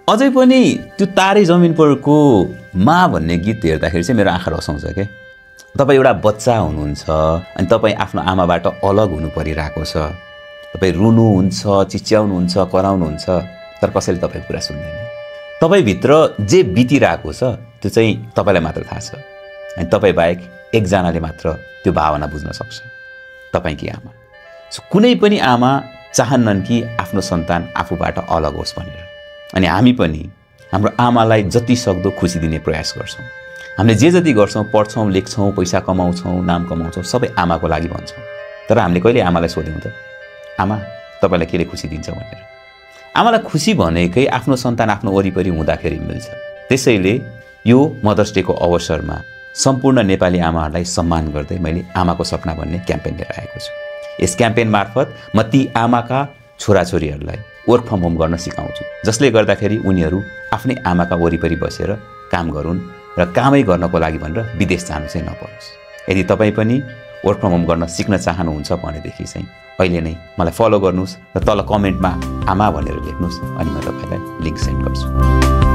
अझै पनि त्यो तारे जमिन परको माँ भन्ने गीत हेर्दाखेरि चाहिँ मेरो आँखा रसाउँछ के। तपाईँ एउटा बच्चा हुनुहुन्छ अनि तपाईँ आफ्नो आमाबाट अलग हुनु परिरहेको छ। तपाईँ रुनुहुन्छ, चिच्याउनुहुन्छ, कराउनुहुन्छ, तर कसैले तपाईँको कुरा सुन्दैन। तपाईँभित्र जे बितिरहेको छ त्यो चाहिँ तपाईँलाई मात्र थाहा छ अनि तपाईँ बाहेक एकजनाले मात्र त्यो भावना बुझ्न सक्छ, तपाईँकी आमा। कुनै पनि आमा चाहन्नन् कि आफ्नो सन्तान आफूबाट अलग होस् भनेर। अनि हामी पनि हाम्रो आमालाई जति सक्दो खुसी दिने प्रयास गर्छौँ। हामीले जे जति गर्छौँ, पढ्छौँ, लेख्छौँ, पैसा कमाउँछौँ, नाम कमाउँछौँ, सबै आमाको लागि भन्छौँ। तर हामीले कहिले आमालाई सोध्यौँ त, आमा तपाईँलाई केले खुसी दिन्छ भनेर? आमालाई खुसी भनेकै आफ्नो सन्तान आफ्नो वरिपरि हुँदाखेरि मिल्छ। त्यसैले यो मदर्स डेको अवसरमा सम्पूर्ण नेपाली आमाहरूलाई सम्मान गर्दै मैले आमाको सपना भन्ने क्याम्पेन लिएर आएको छु। यस क्याम्पेन मार्फत म ती आमाका छोराछोरीहरूलाई वर्क फ्रम होम गर्न सिकाउँछु, जसले गर्दाखेरि उनीहरू आफ्नै आमाका वरिपरि बसेर काम गरून् र कामै गर्नको लागि भनेर विदेश जानु चाहिँ नपरोस्। यदि तपाईँ पनि वर्क फ्रम होम गर्न सिक्न चाहनुहुन्छ भनेदेखि चाहिँ अहिले नै मलाई फलो गर्नुहोस् र तल कमेन्टमा आमा भनेर लेख्नुहोस् अनि म तपाईँलाई लिङ्क सेन्ड गर्छु।